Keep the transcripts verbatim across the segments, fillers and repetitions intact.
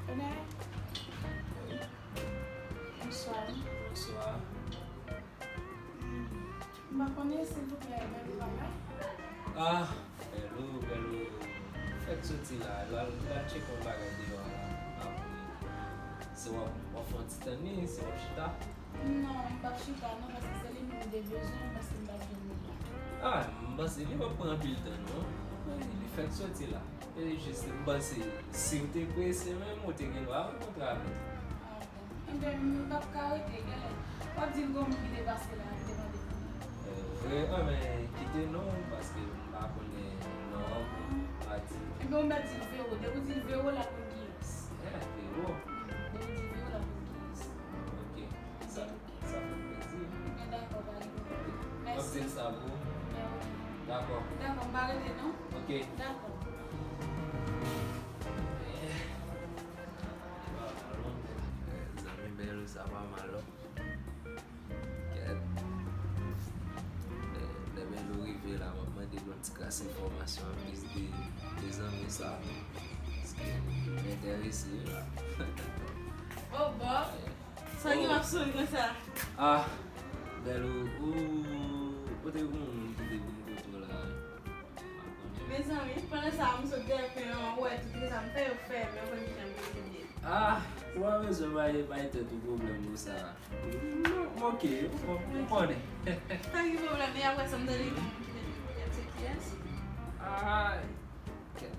Bonè. Bonswa. Bonswa. Hmm. M pa konnen, silvouplè, Bèlou pa la? Ah, Bèlou, Bèlou fèk soti la. L al, l al tcheke yon bagay deyò a la. Apre, se w ap, w ap fè yon ti tann li, se w ap chita. Non, m p ap chita non, paske se li menm m te bezwen, paske m pa t jwenn li la. Ah, m panse li p ap pran anpil tan non. Li fèk soti la. E jis, m panse, si w te prese menm, ou te gen dwa rankontre avè l. Ah, bon. Enben, m p ap ka rete, genlè. W ap di l gon moun ki te pase la, ki te mande pou mwen. E vre, anben, kite non, paske m pa konnen non an, m pa di l. Enben, ou mèt di l Vero. Depi w di l Vero, l ap konn kiyès. Eh, Vero? Depi w di l Vero, l ap konn kiyès. Ok. Sa, sa fè m plezi. Enben, dakò, pa gen pwoblèm. Mèsi. M ap di l sa pou ou. Enben, ok. Dakò. Dakò, m pa rete non. Ok. Dakò. Eh, zanmi Bèlou, sa pa mal non. Kèt. Lè, lè Bèlou rive la, m ap mande l yon ti kras enfòmasyon anplis de, de zanmi sa. Paske m enterese la. Oh, Bob! Sa gen w ap souri konsa? Ah, Bèlou, ou, ou te gen yon moun ki te vin kote w la, wi. Mezanmi, pandan sa a, m sot dèyè fen an, ou wè tout sa m fè, yo fè, men ou konn kijan m rete byen. Ah, ou pa bezwen bay, bay tèt ou pwoblèm pou sa. M, m oke, m, m konnen. Pa gen pwoblèm, e apre sa, m tande gen yon moun ki te di pou m se kiyès? Ah, kèt.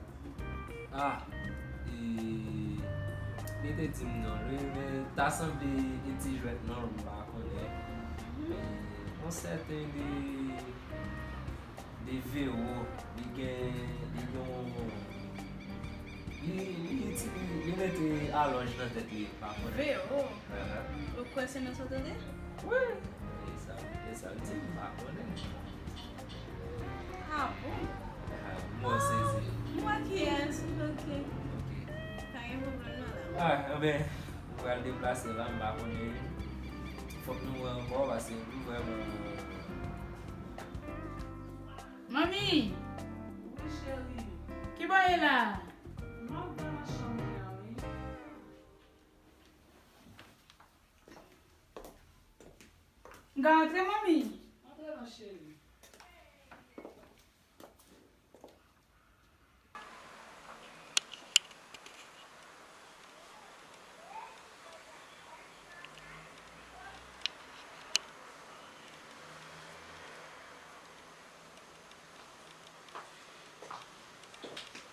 Ah, e, li te di m non, li, li ta sanble e ti jwèt non, m pa konnen. E, yon sèten de, de Vero, li gen, li gen yon, li, li itili-, li mete alonj nan tèt li, m pa konnen. Vero? Aham. Ou kwè se nan sa w tande? Wi. E sa, e sa l di m, m pa konnen. Ah bon? Ah, mwen sezi. M wè kiyès, ok. Ok. Pa gen pwoblèm non la. Ah, anben, m pral deplase la, m pa konnen. Fòk nou wè ankò, paske m vrèman. Manmi! Wi, cheri. Ki bò w ye la? M ap ba nan chanm mwen an, wi. M ka antre, manmi? Antre non, cheri.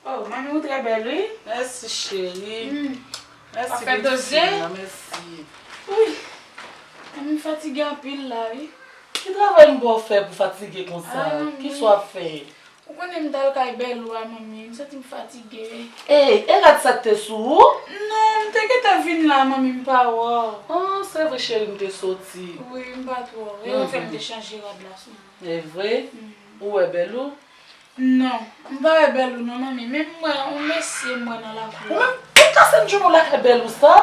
Oh, manmi, ou trè bèl, wi. Mèsi, cheri. Hmm. Mèsi, pitit fi m nan, mèsi. Wi. Manmi, m fatige anpil la, wi. Ki travay m ba w fè pou fatige konsa? Ah, manmi. Kisa w ap fè? Ou konnen m t al kay bèl ou a, manmi. M santi m fatige. Ey, e rad sa k te sou ou? Non, m te gentan vin la, manmi, m pa wè w. Ah, se vre, cheri, m te soti. Wi, m pa t wè w. E ou fè m te chanje rad la sou mwen. E vre? Hmm. Ou wè bèl ou? Non, m pa wè bèl ou non, manmi, men m wè yon mesye m wè nan lakou a. Ou menm, ou kase m tchounou lakay bèl ou sa?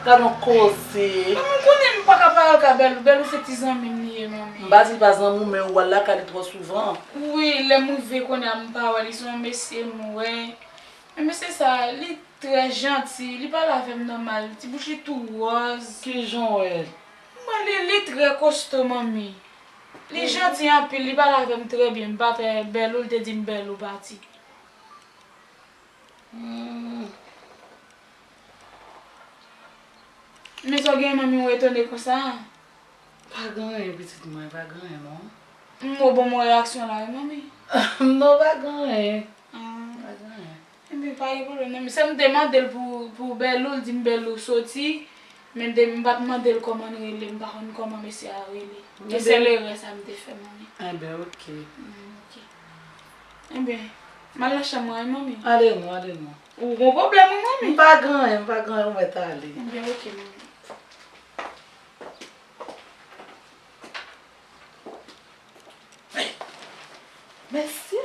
Gad yon koze. Manmi, ou konnen m pa ka pa al ka bèl ou, bèl ou se ti zanmi m li ye, manmi. M pa di l pa zanmi w, men ou al lakay li twò souvan. Wi, lè m rive kounye a m pa wè li, se yon mesye m wè. Men mesye sa, li trè janti, li pale avè m nòmal, ti bouch li tou wòz. Kijan w wè l? Mwen, li, li trè kosto, manmi. Li janti anpil, li pale avè m trè byen, m pa trè bèl ou, l te di m bèl ou pati. Hmm. Men sa w gen manmi w etone konsa? Pa gen anyen, pitit mwen, pa gen anyen, non. M wè bon, bon reyaksyon la, wi, manmi. Non, pa gen anyen. Ah. Pa gen anyen. Ebyen, pa gen pwoblèm, non. Men se m te mande l pou, pou Bèlou, l di m Bèlou soti. Men m te, m pa t mande l kòman l rele, m pa konn kòman mesye a rele. E sèl erè sa m te fè, manmi. Enben, oke. Mm, oke. Enben, m al nan chanm mwen, wi, manmi. Ale non, ale non. Ou gon pwoblèm, wi, manmi? M pa gen anyen, m pa gen anyen, ou mèt ale. Enben, oke, manmi. Mèsi,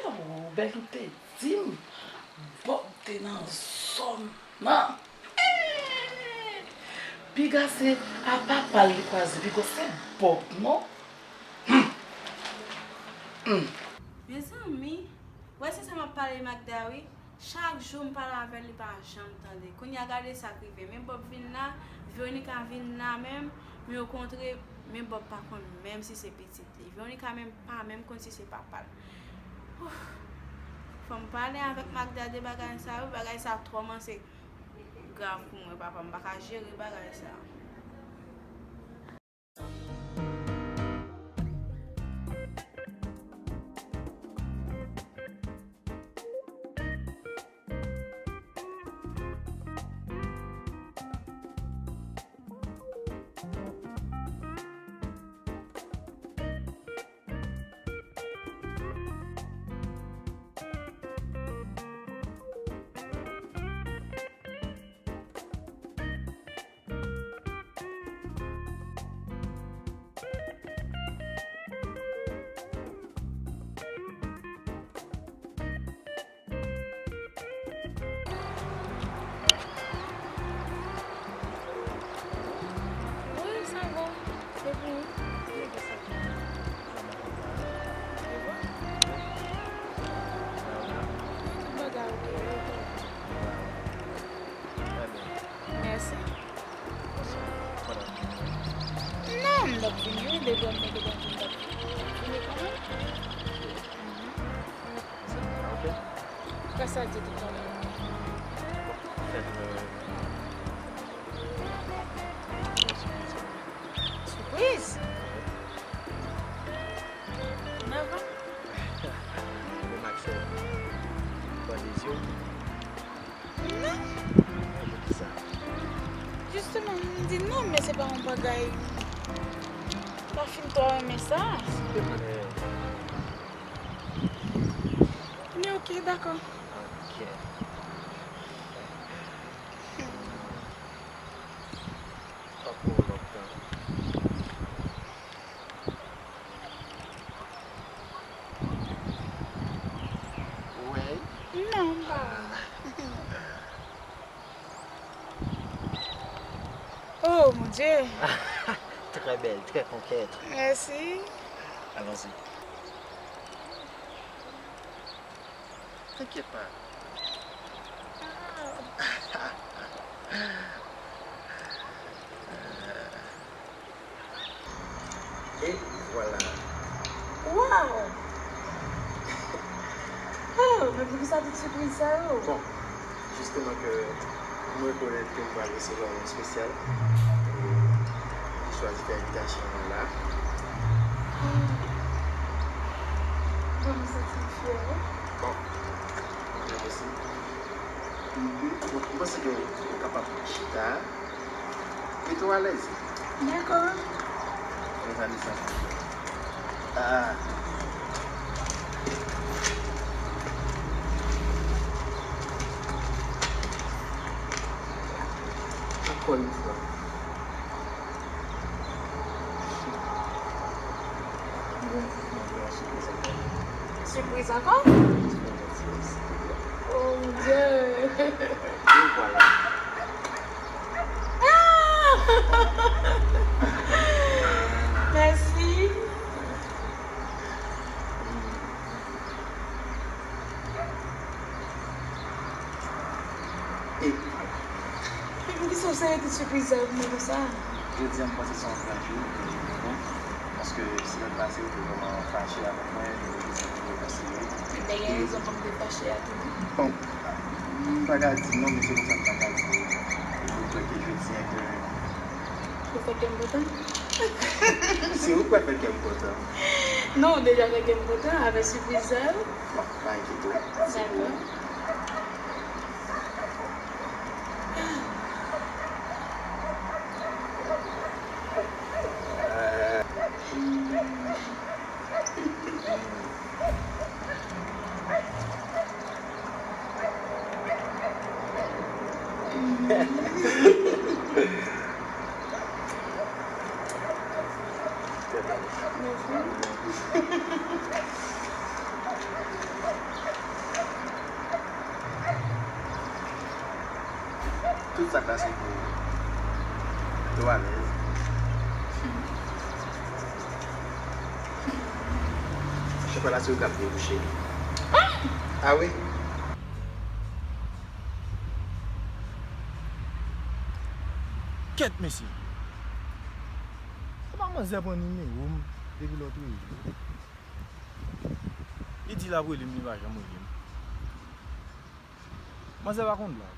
Bèlou te di m Bòb te nan zòn nan. Piga se a papa l li kwaze, piga se Bòb, non? Hmm. Hmm. Mezanmi, wè se sa m ap pale Magda, wi. Chak jou m pale avè l, li pa janm tande. Kounye a gade sa k rive. Men Bòb vin la, Veronica vin la menm, men okontre, men Bòb pa konn menm si se pitit li. Veronica menm pa menm konn si se papa l. Ouf. Fò m pale avèk Magda de bagay sa yo, bagay sa twò kòmanse grav pou mwen, papa. M pa ka jere bagay sa. Wi, sa bon. Se pou ou. Se bon. Tout bagay oke, oke. Mèsi. Non, m t ap vini, wi, depi m mete bandi, m t ap vini kanmenm. Kisa w di tout talè? Sipriz? Nèvan? Ou maksè bande zye w? Non. Poukisa? Jisteman, m di non, men se pa yon bagay. M pa fin twò renmen sa. Silvouplè. Men oke, dakò. Oke. Pa pran lòt tan. Ou wè? Non, m pa wè. Oh, mon Dieu! Très belle, très coquette. Merci. Allons-y. T'inquiète pas. Et voilà. Wow! Oh, men poukisa tout sipriz sa yo? Bon, jisteman ke m rekonèt ke m pral resevwa yon moun espesyal, e li chwazi fè envitasyon an la. Bon, m santi m fyè, wi. Bon, mwen osi. Mhm. Bon, m panse ke ou kapab chita. Mete w alèz. Dakò. Mezanmi, sa. Ah. Encore une fois. Sipriz ankò? Oh mon Dieu! Ah! Mèsi. E poukisa w sere tout sipriz sa yo pou mwen konsa? Jodi a, m panse se yon gran jou, e bon, paske semèn pase, ou te vrèman fache avèk mwen, e jodi a, ou te rekonsilye. Men te gen rezon pou m te fache a tou, non? Bon, m pa ka di non, men se konsa m ta ka di. E m kwè ke jodi a ke... Ou fè kè m kontan? Se ou k pral fè kè m kontan. Non, ou deja fè kè m kontan avèk sipriz sa yo. Bon, pa enkyete w. Dakò. Tout sa k la se pou ou. Yo alèz. Chofè la se ou k ap debouche. A wi. Kèt mesye. Se pa manzè pran nimewo m depi lòt rele. Li di l ap rele m, li pa janm rele m. Manzè pa konn blag.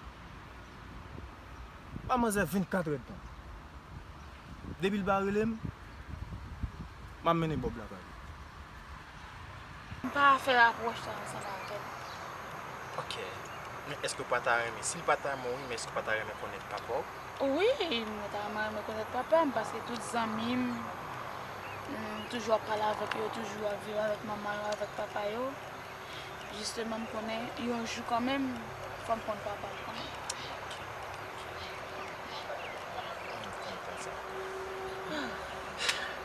Ba manzè vennkat èdtan. Depi l pa rele m, m ap mennen Bòb lakay. M pa fè rapwòch sa ansanm avè l. Ok. Men èske w pa ta renmen, si l pa ta renmen w, men èske w pa ta renmen konnen papa w? Wi, mwen ta renmen renmen konnen papa m, paske tout zanmi m, m toujou ap pale avèk yo, toujou ap viv avèk manman yo, avèk papa yo. Jisteman, m konnen yon jou kanmenm, fò m konn papa m kanmenm. M konprann sa.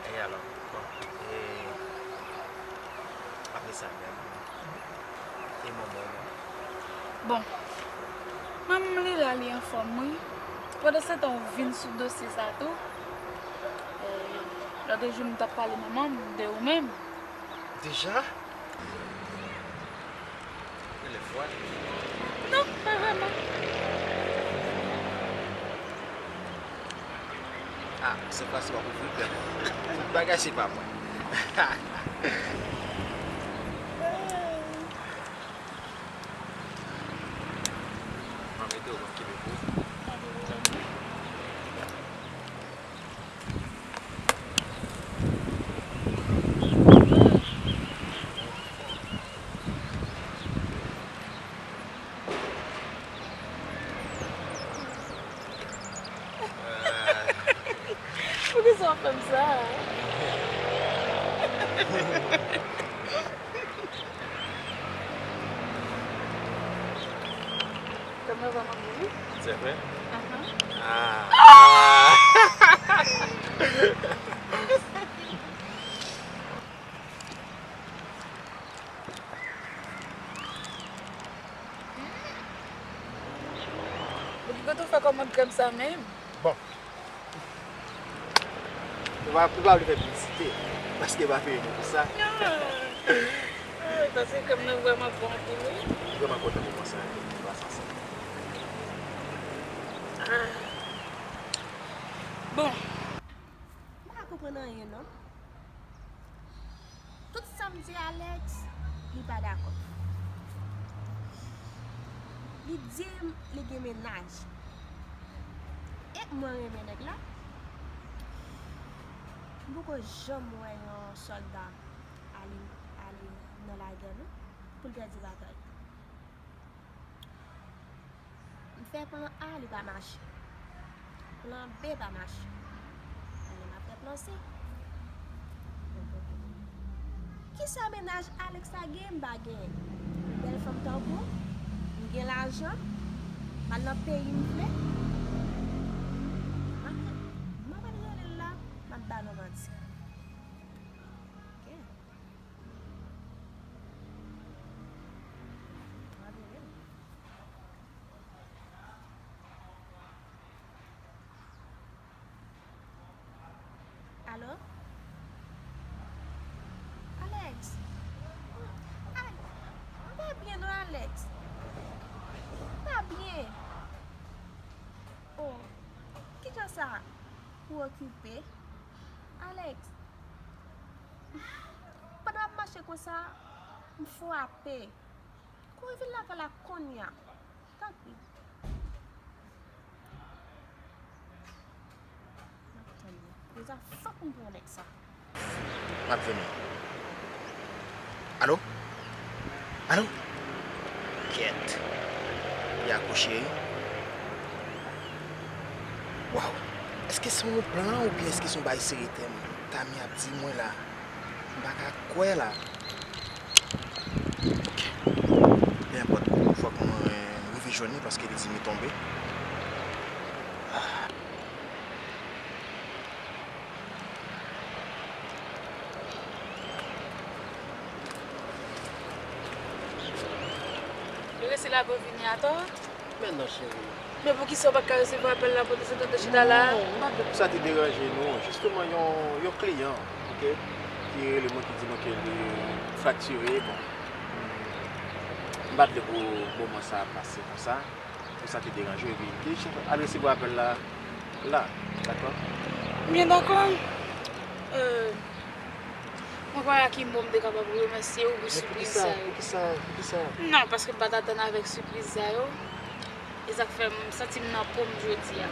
E alò, bon, e, apre sa menm, e manman w menm? Bon, manman m li la, li anfòm, wi. Pandansetan, ou vin sou dosye sa tou. E, lòt jou, m t ap pale manman m de ou menm. Deja? Rele fò. Non, pa vrèman. Ah, se pa, se pa pou vin pè. Tout bagay se pa mwen. Mwen mete w, mwen kenbe pou ou. Poukisa w ap fè m sa? Kòm nan vrèman byen, wi. Se vre? Ahan. Ah. Bon, ki kote w fè kòmand krèm sa menm? Bon. Ou pa, ou pa vle fè piblisite, paske yo pa peye nou pou sa. Non. Ah, paske krèm nan vrèman bon anpil, wi. M vrèman kontan moman sa a ke nou pase ansanm. Ah. Bon. M pa konprann anyen, non. Tout sa m di Alex, li pa dakò. Li di m li gen mennaj. E mwen renmen nèg la. M poko janm wè yon sòlda ale, ale nan lagè, non, pou l pèdi batay. M fè plan A, li pa mache. Plan B pa mache. Kounye a m ap fè plan C. Kisa mennaj Alex la gen, m pa genyen? Bèl fanm tankou m, m gen lajan, m al nan peyi m vle. M ap, m ap al rele l la, m ap ba nou manti. Ok. M ap rele l. Alo? Alex? Ay, m pa byen non, Alex. M pa byen. Oh, kijan sa? Ou okipe? Alex, pandan m ap mache konsa, m frape. Kouri vin lakay la kounye a. Tanpri. M ap tann ou. Deja fòk m pran nèg sa. M ap vini. Alo? Alo? Kèt. Li akwoche wi. Waw. Èske se yon plan oubyen èske se yon bagay serye tèm Tami ap di mwen la? M pa ka kwè la. Ok. Pe enpòt, fòk mwen rive jwenn li paske li di li tonbe. Ah. Yo resi la pou vini atò? Men non, cheri. Men poukisa w pa t ka resevwa apèl la pandan se tan te chita la a? Non, m pa vle pou sa te deranje nou. Jisteman, yon, yon kliyan, ok, ki rele mwen, ki di mwen ke li fraktire, bon. M pa vle pou moman sa a pase konsa. Pou sa te deranje w, epi te chèche al resevwa apèl la, la, dakò? Byen dakò. Euh, mwen pa wè a ki mo m te kapab remèsye w pou sipriz sa yo. Poukisa? Poukisa? Non, paske m pa t atann avèk sipriz sa yo. E sa k fè m santi m nan po m jodi a.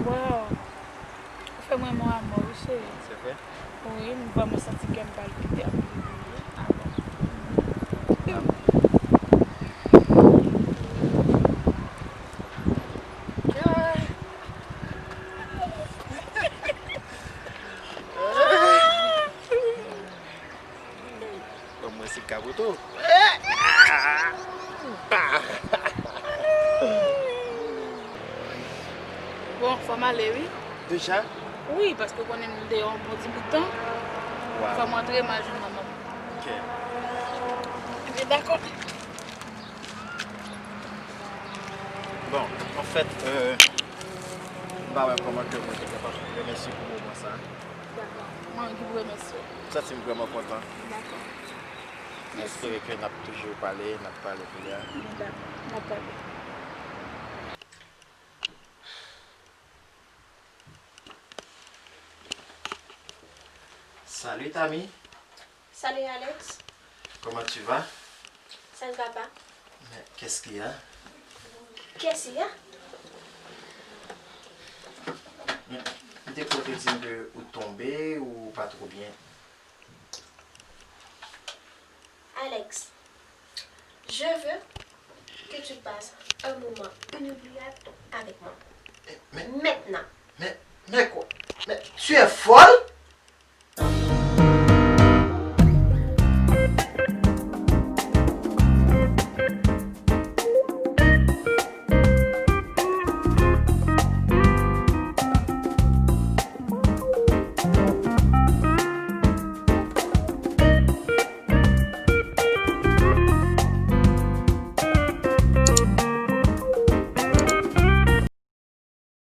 Wow! Ou fè m renmen w amò wi, cheri. Se vre? Wi, m vrèman santi kè m palpite anpil wi. Ah bon? Ban mwen se kaboto. Bon, fò m ale wi. Deja? Wi, paske w konnen m deyò yon bon ti bout tan. Waw. Fò m antre, m al jwenn manman m. Ok. Ebyen, dakò. Bon, anfèt, euh, m pa wè kòman ke mwen te kapab remèsye pou moman sa a. Dakò. Mwen ki pou remèsye w. M santi m vrèman kontan. Dakò. M espere ke n ap toujou pale, n ap pale kounye a. Dakò, n ap pale. Salut Tami. Salut Alex. Comment tu vas? Ça ne va pas. Mais qu'est-ce qu'il y a? Qu'est-ce qu'il y a? Men, m te kwè w te di m ke ou tonbe, ou pa twò byen. Alex, je veux que tu passes un moment inoubliable avec moi. Men, men, maintenant. Men, men kwa? Men, tu es folle?